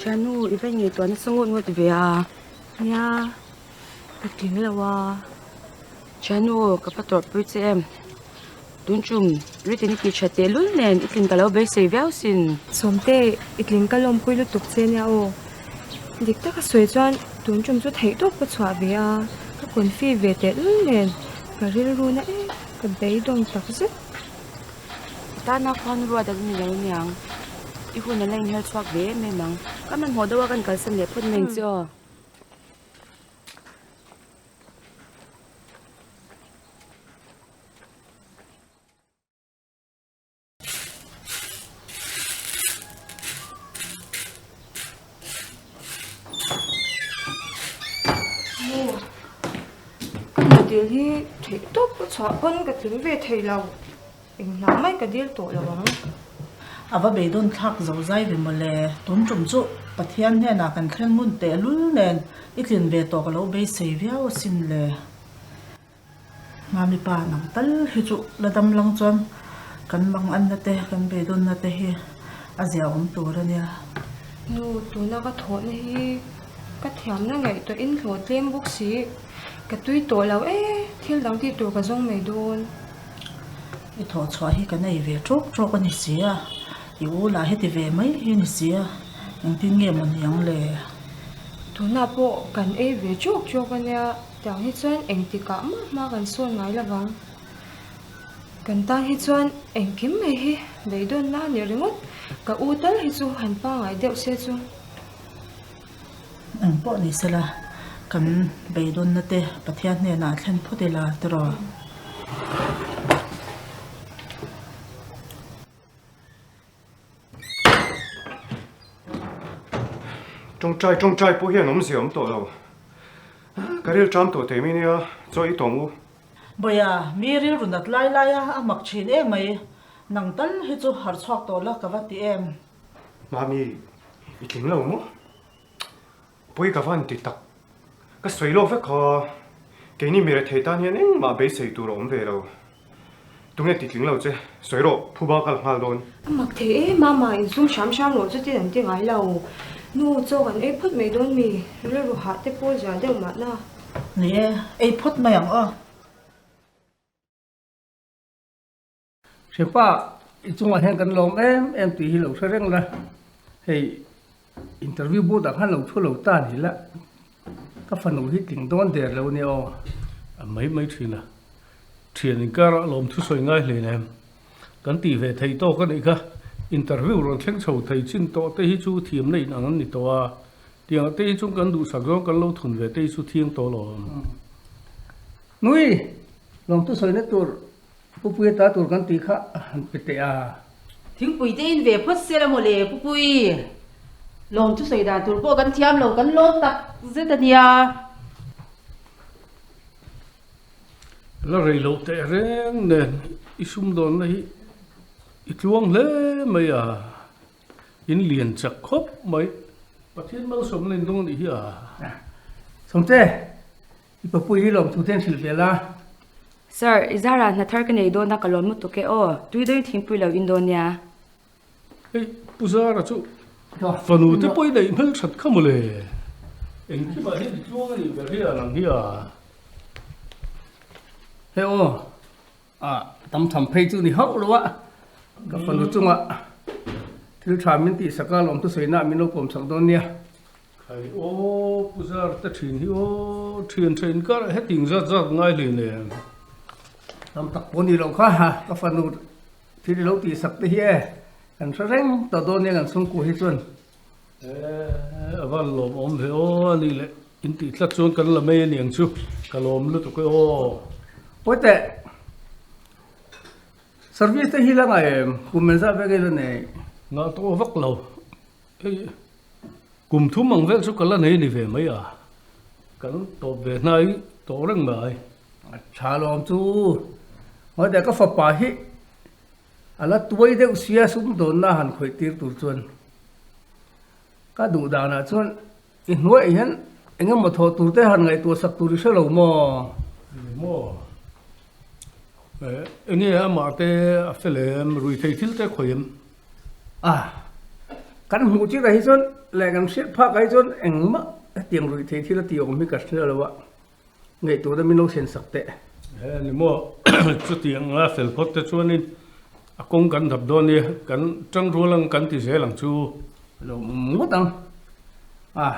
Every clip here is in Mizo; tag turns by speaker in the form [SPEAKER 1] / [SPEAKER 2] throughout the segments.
[SPEAKER 1] Thiannu, i va inngaihtuah nasa ngawt ngawt ve a.
[SPEAKER 2] Nia, ka tling lo a.
[SPEAKER 1] Thiannu, ka va tawrhpui che em? Tun tum written i tih tha tehlul nen i tlin ka lo beisei viau sin.
[SPEAKER 2] Sawmte, i tling ka lawmpui lutuk che nia aw. Dik taka sawi chuan tun tum chu theih tawp ka chhuah ve a, ka confi ve tehlul nen ka rilru na em ka beidawng tak zet.
[SPEAKER 1] I tana khuan ruat a ni lo aniang, i hun a la inher chhuak ve em em ang. Ka hmanhmawh deuh a kan kalsan leh phawt mai ang che aw.
[SPEAKER 2] Ka hna dil hi theih tawp ka chhuah pawn ka tling ve thei lo, eng hna mai ka dil tawh lo ang.
[SPEAKER 3] A va beidawn thlak zo zai ve mawle, tun tum chu Pathian hnenah kan thlen ngun tehlul nen i tlin ve tawh ka lo beisei viau asin le. Mami pa nang tal hi chu la dam lang chuan kan mang anna te kan beidawnna te hi a zia awm tur a nia.
[SPEAKER 2] Nu, tuna ka thawhna hi ka thiamna ngaihtuahin hlawh tlem bawk si, ka tui tawh lo e, thil dang tih tur ka zawng mai dawn.
[SPEAKER 3] I thawh chhuah hi kan ei ve tawk tawk a ni si a, i u lah heti ve mai hi a ni si a, engtin nge maw ni ang le?
[SPEAKER 2] Tunah pawh kan ei ve tawk tawk a nia. Tiang hi chuan engtikah mah hma kan sawn ngai lo vang. Kan tan hi chuan engkim mai hi beidawnna a ni ringawt. Ka u tal hi chu han pangngai deuh se chu.
[SPEAKER 3] Eng pawh ni sela, kan beidawnna te Pathian hnenah thlen phawt ila tiraw?
[SPEAKER 4] Tawngtai tawngtai pawh hian awmzia awm tawh lo. Ka ril ṭam tawh thei mai nia, chaw i tawng u.
[SPEAKER 3] Bawia, mi rilru nat lai lai a, a mak ṭhin em mai. Nang tal hi chu harh chhuak tawh la ka va ti em.
[SPEAKER 4] Mami, i tling lo maw? Pawi ka van ti tak. Ka sawi lawk vek kha. Keini mi rethei tan hian engmah beisei tur a awm ve lo. Tunge ti tling lo che? Sawi rawh, phuba ka la nghal dawn.
[SPEAKER 2] A mak thei e, mama in sum hram hram rawh chutin an ti ngai lo. Nu, chaw kan ei phawt mai dawn mi? Rilru hah te pawh zia deuh mahna.
[SPEAKER 3] Ni e, ei phawt mai ang aw.
[SPEAKER 5] Hrepa, i chungah hian kan lawm em em tih hi lo hre reng la, hei interview board ah khan lo thu lo ta ni la, ka fanu hi tling dawn der lo nia aw.
[SPEAKER 6] A mai mai thin a, thian inkarah lawm thusawi ngai hlein em? Kan tih ve thei tawk a nih kha, interview rawn thleng chho thei chin tawh te hi chu thiamna in ang an ni tawh a, tiang te hi chung kan duhsak zawng kan lo thun ve te hi chu thiang tawh lo awm.
[SPEAKER 5] Nui, lawm thusawina tur Pupuia ta tur kan tih kha han pe teh a.
[SPEAKER 7] Thingpui te in ve phawt se la maw le Pupui. Lawm chu sawi dan tur pawh kan thiam lo kan lawm tak zet a nia.
[SPEAKER 6] La rei loh teh reng nen i sumdawnna hi i tluang hle mai a, in lian chak khawp mai. Pathian malsawmna in dawng a nih hi a.
[SPEAKER 5] Sawmte, I papui hi lawmthu te an hrilh ve la.
[SPEAKER 1] Sir, i zarah hna thar ka nei dawn a ka lawm lutuk e aw, tui deuhin thingpui lo in dawn nia.
[SPEAKER 6] Hei Pu Zara chu fanu te pawh i neih hmel that kha mawle. Engkimah hian i tluang a nih ber hi a lang hi a.
[SPEAKER 5] Hei aw, a tam tham phei chu ni hauh lo a, ka fanu chungah thil tha min tihsak a lawmthu sawihnah min lo pawmsak dawn nia.
[SPEAKER 6] Khai aw Pu Zar te thin hi aw thian tha inkar ah heting zat zat ngai hlei nen.
[SPEAKER 5] Tam tak pawh ni loh kha ka fanu thil i lo tih sak te hi e kan hre reng tawh dawn nia kan chhungkua hi chuan.
[SPEAKER 6] Eh a van lawm awm ve aw a nih leh in tih tlat chuan kan la mai a niang chu ka lawm lutuk e aw.
[SPEAKER 5] Pawi teh service te hi la ngai em kum men zah vek e la nei.
[SPEAKER 6] Ngah tawh vak lo Hei kum thum ang vel chu ka la nei ni ve mai a, kan tawp ve hnai tawh reng mai.
[SPEAKER 5] A tha lawm chu, Hmawite ka fapa hi a la tuai deuh sia sumdawnna han khawih tir tur chuan ka duh danah chuan i hnuaiah hian eng emaw thawh tur te han ngaihtuah sak tur i hre lo maw?
[SPEAKER 6] Ni maw? Enge amah te a fel em, ruithei thil te khawih em?
[SPEAKER 5] A, kan hmuh chiah hi chuan. leh kan hriat phak ai chuan engmah hetiang ruih theih thil a tih awm hi ka hria lo a, ngaihtuahna min lo thlen sak teh.
[SPEAKER 6] He ni maw, chutiang a fel phawt te chuanin a kawng kan dap dawn nia, kan tang rual ang kan ti zel ang chu.
[SPEAKER 5] Lo awm ngawt ang. A,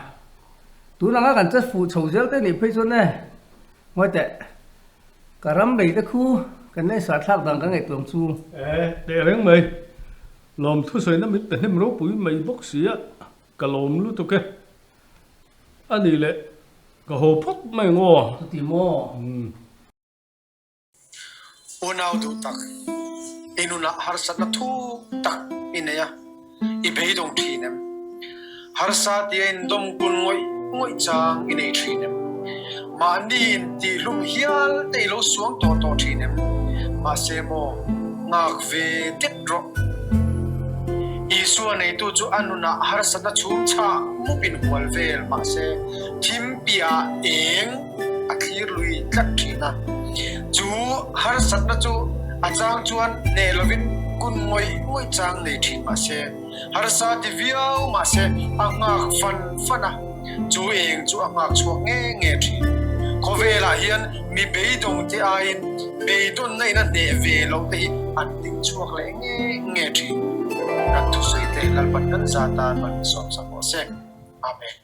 [SPEAKER 5] tun anga kan chat fuh chho zel te nih phei chuan e, ngawi teh, ka ram lei te khu kan la insah thlak dan ka ngaihtuah ang chu.
[SPEAKER 6] E, teh reng mai. Lawm thusawiina min pe hnem ropui mai bawk si a, ka lawm lutuk e. A nih leh, ka haw phawt mai ang aw.
[SPEAKER 5] Chuti maw?
[SPEAKER 8] Unau duh tak, i nunah harsatna thuk tak i nei a, i beidawng thin em? Harsa tia indawm kun ngawih ngawih chang i nei thin em? Mahni intihlum hial te i lo suang tawh tawh thin em? Mahse maw, nghak ve det rawh. Isua neitu chu a nunah harsatna chhum chhah mupin hual vel mahse thim piahah eng a thlir lui tlat thin a. Chu harsatna chu a chang chuan hneh lovin kun ngawih ngawih chang nei thin mahse, Harsa ti viau mahse a nghak fan fan a, chu eng chu a nghak chhuak nge nge thin. Khawvelah hian mi beidawng te aiin beidawnna in a hneh ve loh te hi an ding chhuak leh nge nge thin. Kan thusawi te Lalpan kan za tan man sawmsak rawh se. Amen.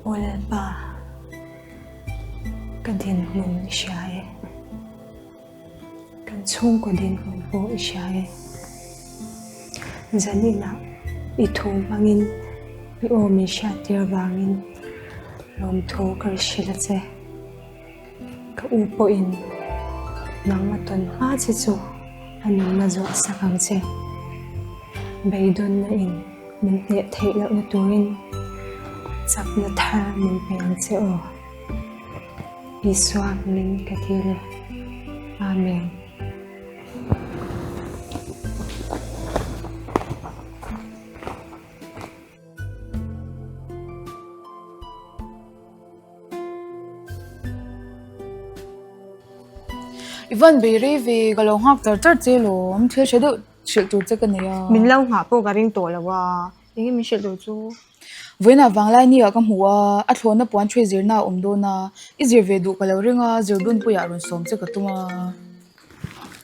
[SPEAKER 2] Aw Lalpa, ka dinhmun i hria e. Kan chhungkaw dinhmun pawh i hria e. Zaninah i thu hmangin i aw min hriattir vangin lawmthu ka ri hrilh a che. Ka u pawhin nang a tawn hma che chu a nunna zawh sak ang che. Beidawnna in min hneh theih lohna turin chakna thar min pe ang che aw. Isua min ka dil e. Amen.
[SPEAKER 9] I van bei rei ve, ka lo nghak char char che lawm, thil hre deuh hrilh tur che ka nei a.
[SPEAKER 2] Min lo nghah pawh ka ring tawh lo a, eng nge min hrilh tur chu?
[SPEAKER 9] Vawiinah vanglai ni ah ka hmu a, a thlawhna puan ṭhui zirna a awm dawn a, i zir ve duh ka lo ring a, zir dunpuiah rawn sawm che ka tum a.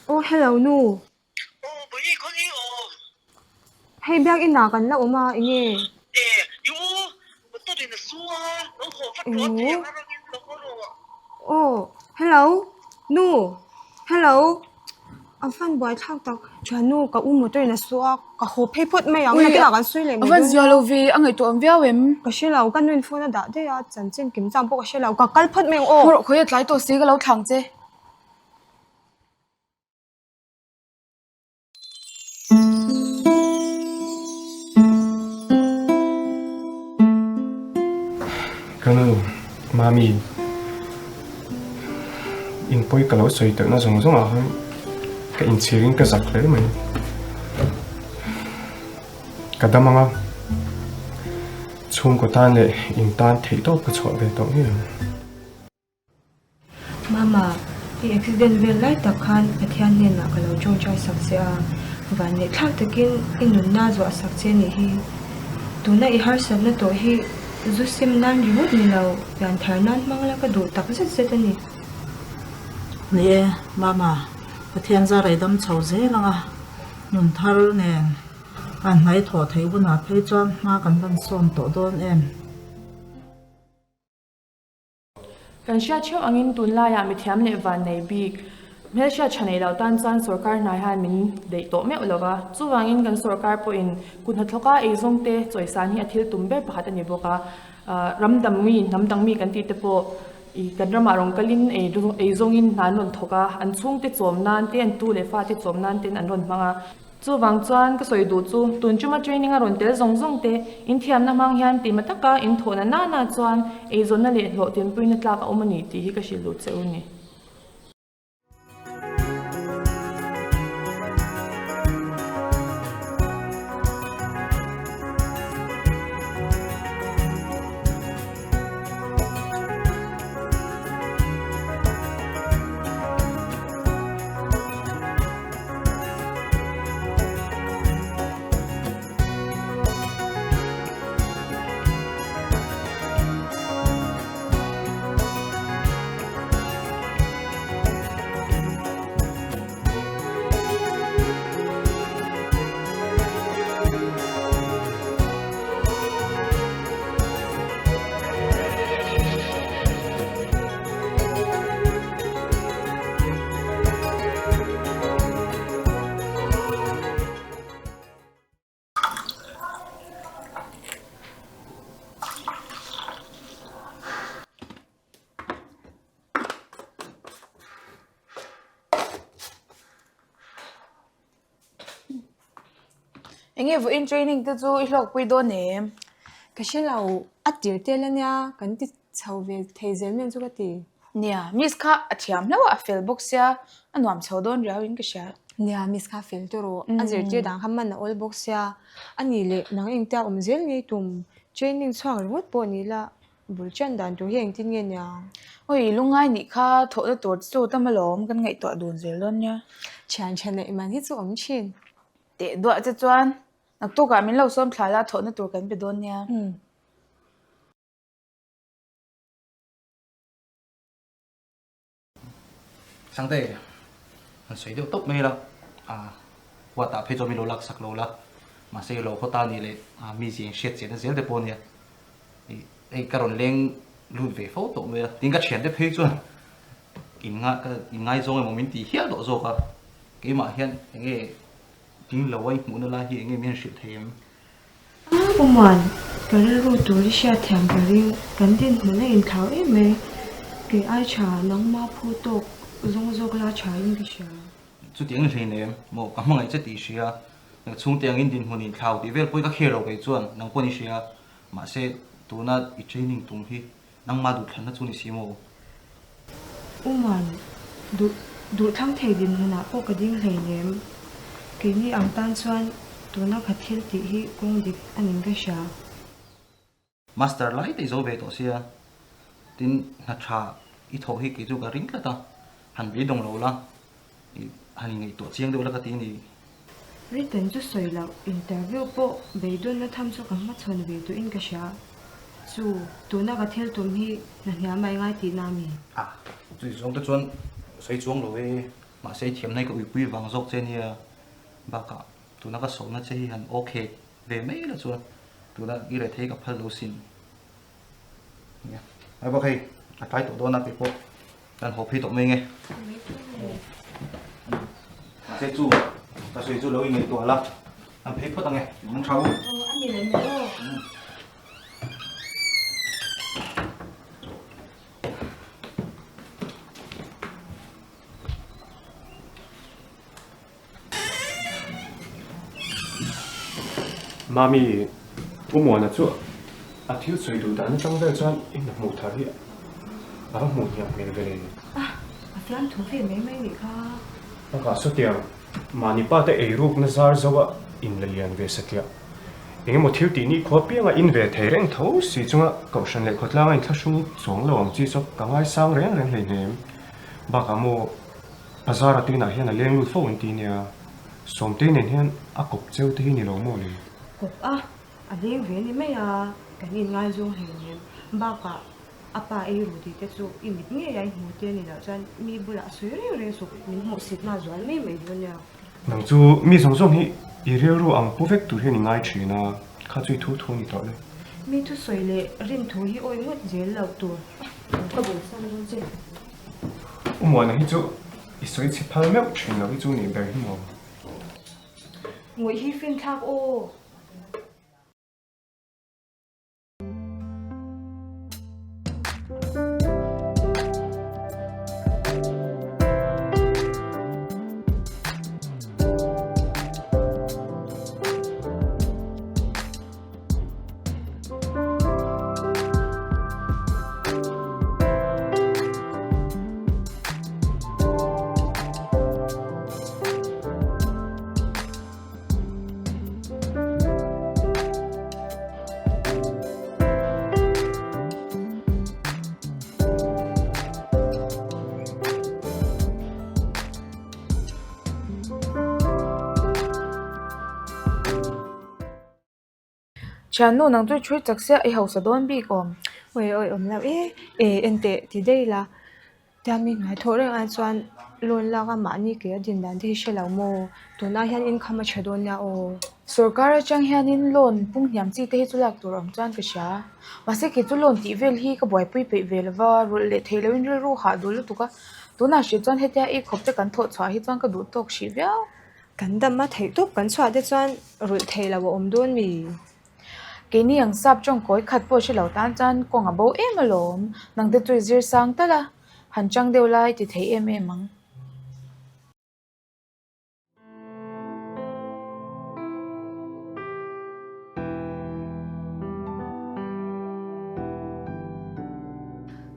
[SPEAKER 2] Aw hello nu. Hei biakinah kan la awm a enge? Aw hello nu hello a van buai thlak tak thiannu ka u motor in a su a ka haw phei phawt mai ang nakinah kan sawi leh mai dawn
[SPEAKER 9] nia. A van zia lo ve a ngaihtuah awm viau em?
[SPEAKER 2] Ka hre lo ka nuin phone a dah daih a chanchin kim chang pawh ka hre lo ka kal phawt mai ang aw.
[SPEAKER 9] Hawrawh khawi a tlai tawh si ka lo thlang che.
[SPEAKER 4] Ka nu, Mami, in pawi ka lo sawi teuhna zawng zawng ah khan ka inchhir in ka zak hle mai. Ka dam ang a, chhungkaw tan leh in tan theih tawp ka chhuah ve tawh ngei ang.
[SPEAKER 2] Mama, i accident vel lai tak khan Pathian hnenah ka lo tawngtai sak che a, vanneih thlak takin i nunna zuah sak che nih hi. Tuna i harsatna tawh hi zu sim nan ringawt ni lo, pianthar nan hmang la ka duh tak zet zet a ni.
[SPEAKER 3] Ni e, Mama, Pathian zar ei dam chho zel ang a, nun thar nen a hnai thawh theih hunah phei chuan hma kan van sawn tawh dawn em?
[SPEAKER 10] Kan hriat theuh angin tunlaiah mithiam leh vannei bik hmelhriat tha nei lo tan chuan sorkar hnai hian min deih tawh meuh lo va. Chuvangin kan sorkar pawhin kut hnathawka eizawngte chawisan hi a thil tum ber pakhat a ni bawk a. Ram dang mi, hnam dang mi kan tih te pawh i kan ramah rawn kalin eizawngin hna an rawn thawk a, an chhungte chawm nan te, an tu leh fate chawm nan ten an rawn hmang a. Chuvang chuan ka sawi duh chu tun chuma training a rawn tel zawng zawng te in thiamna hmang hian tima taka in thawhna nana chuan eizawnna leh hlawhtinpuina tlak a awm a ni tih hi ka hrilh duh che u ni.
[SPEAKER 9] Enge vawiin training te chu i hlawkpui dawn em?
[SPEAKER 2] Ka hre lo, a tir tel ania kan ti chho ve thei zel men chu ka ti.
[SPEAKER 9] Nia, Miss kha a thiam hlauh a, a fel bawk sia, a nuam chho dawn riau in ka hria.
[SPEAKER 2] Nia, Miss kha a fel tawh rawh, a zirtir dan kha man a awl bawk sia, a nih leh nang engtia awm zel ngei tum, training chhuak ringawt pawh ni la, bul ṭan dan tur hi engtin nge nia?
[SPEAKER 9] Awi, lungngai nih kha thawhna tur chu tam alawm, kan ngaihtuah dun zel dawn nia.
[SPEAKER 2] Thian ṭha neih man hi chu awm ṭhin.
[SPEAKER 9] Teh duah che chuan, naktukah min lo sawm thla la, thawhna tur kan pe dawn nia.
[SPEAKER 11] Sangte, han sawi deuh tawp mai la, a huatah phei chuan min lo laksak lo la, mahse i lo haw ta ni leh a mi zia in hriat chiahna zel te pawh ania, hei ka rawn leng lut ve fo tawh mai a, tin ka thiante phei chuan in ngaizawng emaw min ti hial tawh zawk a, keimah hian enge ding lo a i hmuhna lai hi enge min han hrilh thei em?
[SPEAKER 2] Awmuan, ka rilru tur i hriatthiam ka ring, kan dinhmun a inthlau em mai, kei ai tha nangma phu tawk zawng zawk la tha in ka hria.
[SPEAKER 11] Chutiang i hlein em? Maw, ka hmangaih che tih i hria, ka chhungte angin dinhmun inthlau tih vel pawh i ka kher lo kei chuan nang pawhin i hria, mahse tuna i training tum hi nangma duhthlanna chu ni si maw?
[SPEAKER 2] Uman, duh duhthlang thei dinhmunah pawh ka ding hleinem. Keini ang tan chuan tuna ka thil tih hi kawng dik a ning ka hria.
[SPEAKER 11] Master lai te i zo ve tawh sia, tin hna tha i thawh hi kei chu ka ring tlat a, han beidawng lo la, i han ingaihtuah chiang deuh la ka ti a ni.
[SPEAKER 2] Written chu sawi loh, interview pawh beidawnna tham chu ka hmachhawn ve tawhin ka hria. Chu, tuna ka thil tum hi hna hniam mai ngai tihna a mi?
[SPEAKER 11] A, chutih zawng te chuan sawi chuang lo e, mahse i thiamna hi ka uipui vang zawk che nia, bakah tuna ka sawmna che hi han okay ve mai la chuan tuna i rethei ka phal lo sin. Nia, ai bawk hei, a tlai tawh dawn a keipawh. Kan haw phei tawh mai nge. Mahse chu ka sawi chu lo ingaihtuah la, kan phei phawt ange, an tha u.
[SPEAKER 2] A ni leh mai aw.
[SPEAKER 4] Mami, Pu Muana chu a thil sawi duh dan atang vel chuan i hna hmuh thar hi a va hmuh hniam hmel ve le.
[SPEAKER 2] A, a fiam thu ve mai mai nih kha.
[SPEAKER 4] Bakah sawtiang, mahni pa te eirukna zar zo a in la lian ve satliah. Engemaw thil tih ni khua pianga in ve thei reng tho si chunga Kohhran leh khawtlanga inthlahrung chuang lo ang chi chu ka ngaisang reng reng hleihnem. Bakah maw Bazar a tuinah hian a leng lut fo an ti nia, Sawmtei nen hian a kawp cheu te hi ni lo maw le?
[SPEAKER 2] Kawp a, a leng ve ni mai a, kan inngaizawng hleinem. Bakah a pa ei ru tih te chu i mit ngei a i hmu te a ni loh chuan mi bulah a sawi reng reng suk, min hmuh sit hma zual mai mai dawn nia.
[SPEAKER 4] Nang chu mi zawng zawng hi i rilru ang pu vek tur hian i ngai thin a, kha chu i thu thu a ni tawh le.
[SPEAKER 2] Mi thusawi leh rinthu hi awi ngawt zel loh tur ka bulsan dawn che.
[SPEAKER 4] U Muana hi chu i sawi chhe phal meuh thin lo hi chu nih ber hi maw?
[SPEAKER 2] Ngawih hi finthlak aw.
[SPEAKER 9] Thiannu nang chu i chhui chak sia i hausa dawn bik awm.
[SPEAKER 2] Awi awi awm lo e, e enteh ti daih la. Tia mi hnuai thawh reng ai chuan loan lak a mahni ke a din dan te hi hre lo maw? Tunah hian income a tha dawn nia aw.
[SPEAKER 9] Sorkar atang hianin loan pung hniam chi te hi chu lak tur awm chuan ka hria. Mahse kei chu loan tih vel hi ka buaipui peih ve lova, rulh leh theih lohin rilru hah dul lutuk a. Tunah hrih chuan hetia ei khawp te kan thawh chhuah hi chuan ka duh tawk hrih viau.
[SPEAKER 2] Kan dam a theih tawp kan chhuah te chuan rulh theih loh a awm dawn mi?
[SPEAKER 9] Keini ang sap tawng kawi khat pawh hre lo tan chuan kawng a bo em alawm. Nang te chu i zir sang tal a, han chang deuh lai ti thei em em ang.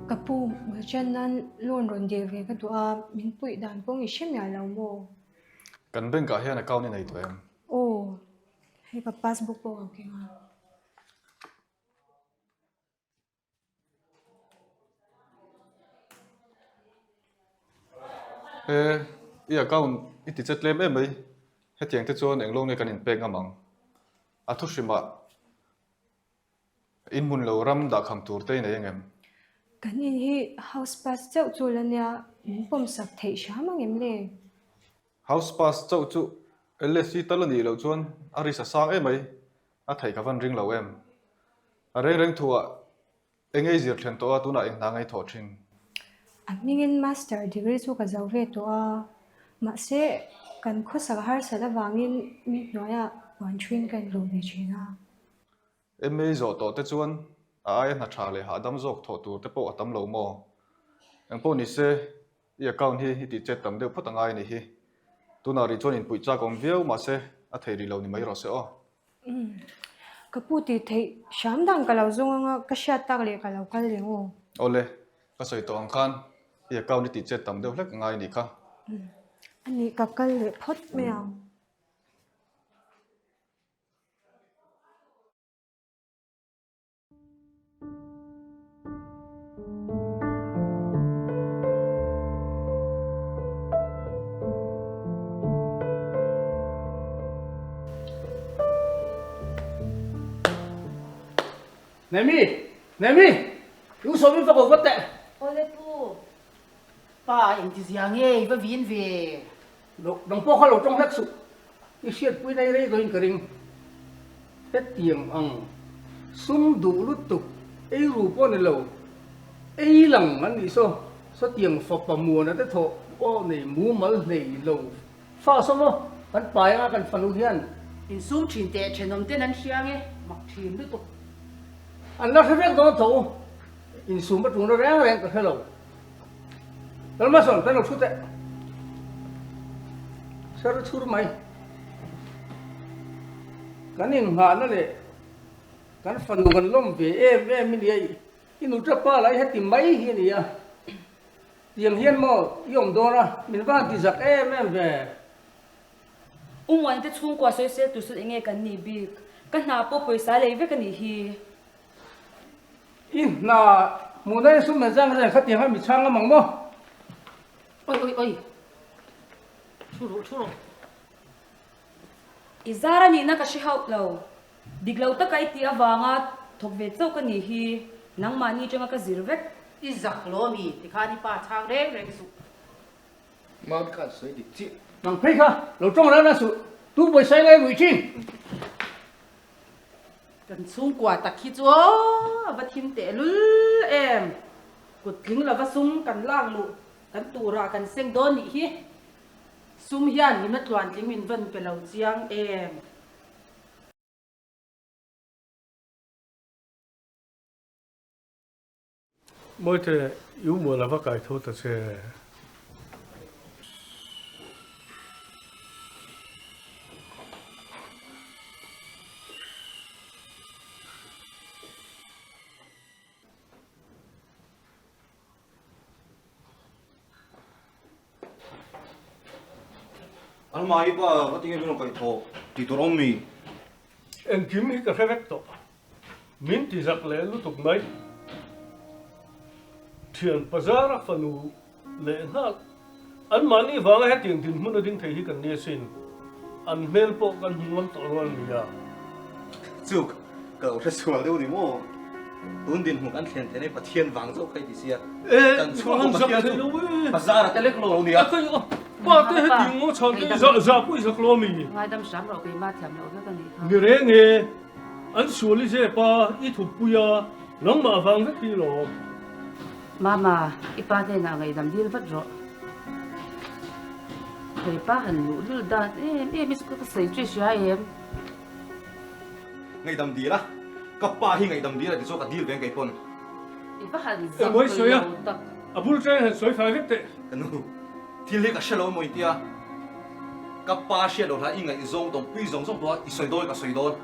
[SPEAKER 2] Ka pu, Bachchan nan loan rawn dil ve ka duh a, min puih dan kawng i hre miah lo maw?
[SPEAKER 12] Kan bank ah hian account i nei tawh em?
[SPEAKER 2] Aw, hei ka passbook pawh ka keng a.
[SPEAKER 12] He i account i ti che tlem em mai, hetiang te chuan englo nge kan inpek ngam ang? A thu hrimah in hmun lo ram dahkham tur te i nei angem?
[SPEAKER 2] Kan in hi house pass chauh chu la nia, min pawmsak theih hram angem le?
[SPEAKER 12] House pass chauh chu LSC tal a nih loh chuan a risk a sang em mai, a theih ka van ring lo em. A reng reng thuah eng ei zir thlen tawh a tunah eng hna ngei thawh thin.
[SPEAKER 2] A hmingin Master degree chu ka zo ve tawh a, mahse kan khawsak harsat avangin mi hnuaiah puan thuin ka inrawh ve thin a.
[SPEAKER 12] MA zawh tawh te chuan a aia hna tha leh hahdam zawk thawh tur te pawh a tam lo maw? Engpawh ni se, i account hi i tih chet tam deuh phawt a ngai a nih hi. Tunah rih chuan inpuih chak awm viau mahse a thei rih lo ni mai rawh se aw.
[SPEAKER 2] Umm, ka pu tih theih hram dan ka lo zawng anga ka hriat tak leh ka lo kal leh aw.
[SPEAKER 12] Awle, ka sawi tawh ang khan i account i tih chet tam deuh hlek a ngai a nih kha.
[SPEAKER 2] Umm, a nih ka kal leh phawt mai ang.
[SPEAKER 5] Nemi! Nemi! I u sawmin va ko vat teh!
[SPEAKER 7] Awle pu, pa engtizia nge i va vin ve?
[SPEAKER 5] Nang pawh kha lo tawng hlek suh. I hriatpui nei rei dawin ka ring. Hetiang ang sum duh lutuk ei ru pawh ni lo, ei lang an nih saw, sawtiang fapa muana te thawh pawh nei mumal hlei lo fa saw maw kan pai anga kan fanu hian.
[SPEAKER 7] Insum thin teh thenawm ten an hria nge mak thin lutuk.
[SPEAKER 5] An la hre vek dawn tho u, insum a tuna reng reng ka hre lo. Lalmason kan lo thu teh. Ser chhur mai. Kan inghahna leh kan fanu kan lawm ve em em i nia i nu tapa lah i heti mai hi a nia. Tiang hian maw i awm dawn a min van ti zak em em ve.
[SPEAKER 1] U Muante chhungkua sawisel tur sawn enge kan nih bik? Ka hna pawh pawisa lei vek a nih hi.
[SPEAKER 5] I hna hmuhna in sum nen zang zang kha tiang khan mi chhang ngam ang maw?
[SPEAKER 7] Oi oi oi. Thu rawh thu rawh.
[SPEAKER 1] I zar a nihna ka hre hauh lo. Dik lo taka i tih avanga thawk ve chauh ka nih hi nangmahni atanga ka zir vek.
[SPEAKER 7] I zak lo mi tikhan i pa chhang reng reng suh.
[SPEAKER 13] Mami khan sawi dik chiah.
[SPEAKER 5] Nang phei kha lo tawng reng reng suh. Tu pawisa ngai rui thin.
[SPEAKER 7] Kan chhungkua tak hi chu aw a va thim teh lul em! Kut tling lova sum kan lak luh kan turah kan seng dawn nih hi. Sum hian min a tluan tling min van pe lo chiang em!
[SPEAKER 6] Mawite, i umual a va kai tho ta che.
[SPEAKER 13] Alma i pa ka tinge min rawn kaih thawh tih tur awm mi?
[SPEAKER 6] Engkim hi ka hre vek tawh. Min ti zak leh lutuk mai. Thian Pazara fanu leh nghal anmahni vanga hetiang dinhmun a ding thei hi kan ni asin. An hmel pawh kan hmu ngam tawh rual nia.
[SPEAKER 13] Chuk! Ka lo hre sual deuh ni maw? Tun dinhmun kan thlen theih na hi Pathian vang zawk kha i ti sia. Kan chhungkaw Pathian chu bazar a te lek lo lo nia.
[SPEAKER 6] Pa te heti ngaw chhan te zah zah pawh i zak lo ami?
[SPEAKER 1] Ngaidam hram rawh keimah thiam loh vek a nih kha.
[SPEAKER 6] Ni reng e, an sual i zep a, i thup pui a, nangmah vang vek hi lawm.
[SPEAKER 1] Mama, i pa hnenah ngaihdam dil vat rawh. Hei pa han luh lul dan em em i chu ka sawi chu i hria em?
[SPEAKER 13] Ngaihdam dil a, ka pa hi ngaihdam dil a ti chu ka dil ve ang kei pawn.
[SPEAKER 7] I va han zak lo tak.
[SPEAKER 6] A bul ṭeng han sawi fai vek teh.
[SPEAKER 13] Ka nu, thil hi ka hre lo emaw intia, ka pa hriat loh hla i ngaihzawng tawng pui zawng zawng tawh a, i sawi dawn ka sawi dawn.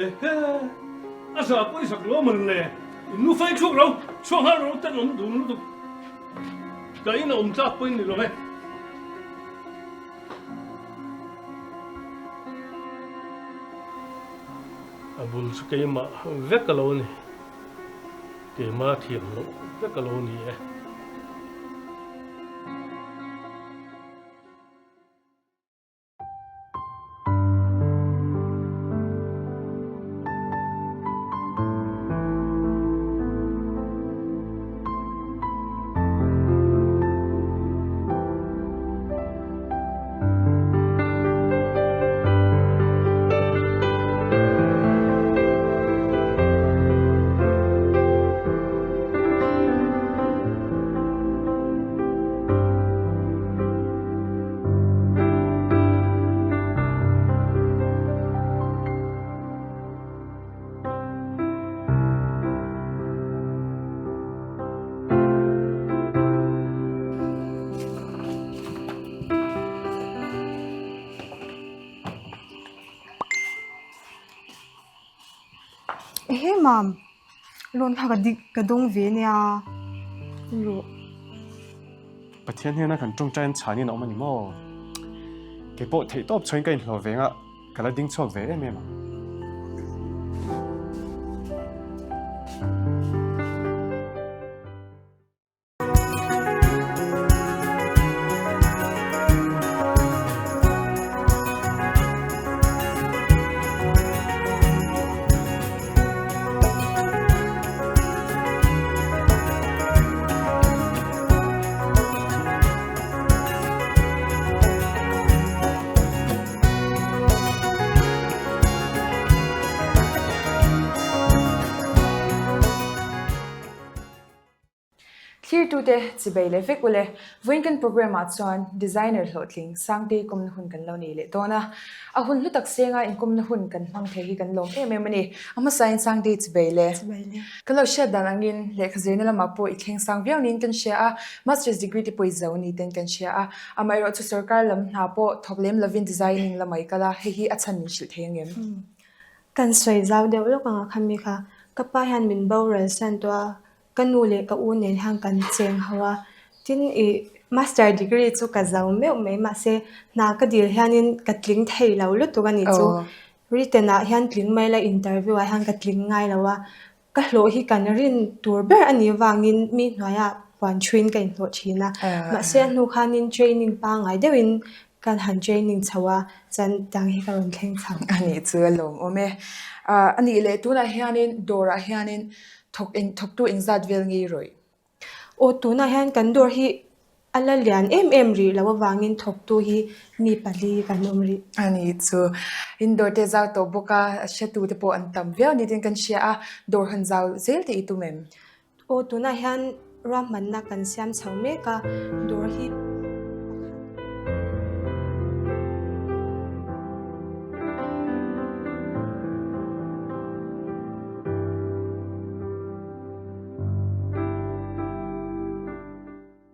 [SPEAKER 6] Ehe, a zah pawh i zak lo man le, in nu fai chhuak lo, chhuak nghal ro ten awm dun lutuk. Ka in a awm tlak pawh in ni lo e. A bul chu keimah vek a lo ni. Keimah thiam loh vek a lo ni e.
[SPEAKER 2] Ehe mam, loan kha ka dik ka dawng ve nia rawh.
[SPEAKER 4] Pathian hian a kan tawngtai an chhanin a awm a ni maw? Keipawh theihtawp chhuain ka inhlawh ve anga Ka la ding chhuak ve em em ang.
[SPEAKER 9] Thlirtute chibei leh vek ule, vawiin kan programme ah chuan designer hlawhtling Sangtei kawmna hun kan lo nei leh dawn a. A hun hlu tak senga inkawmna hun kan hmang thei hi kan lawm em em a ni. A hmasain Sangtei chibei le. Ka lo hriat dan angin lehkha zirna lamah pawh i thleng sang viau niin kan hria a, Masters degree te pawh i zo ni ten kan hria a. Amaherawh chu sorkar lam hna pawh thawk lem lovin designing lamah i kal a, hei hi a chhan min hrilh thei ang em?
[SPEAKER 2] Kan sawi zau deuh lawk ang a khami kha. Ka pa hian min boral san tawh a, ka nu leh ka u nen hian kan cheng ho a. Tin i master degree chu ka zo meuh mai mahse hna ka dil hianin ka tling thei lo lutuk a nih chu. Written ah hian tling mai la interview ah hian ka tling ngai lo a, ka hlawh hi kan rin tur ber a nih avangin mi hnuaiah puan thuin ka inhlawh thin a, mahse a hnu khanin training pangngai deuhin kan han training chho a, chuan tiang hi ka rawn thleng chho.
[SPEAKER 9] A nih chu a lawmawm e. A nih leh tunah hianin dawrah hianin thawk eng thawktu engzat vel ngei rawih?
[SPEAKER 2] Aw tunah hian kan dawr hi a la lian em em rih loh avangin thawktu hi mi pali kan awm rih.
[SPEAKER 9] A ni chu in dawr te zau tawh bawk a, a hretu te pawh an tam viau ni tin kan hria a, dawr han zau zel tih i tum em?
[SPEAKER 2] Aw tunah hian ruahmanna kan siam chho mek a, dawr hi.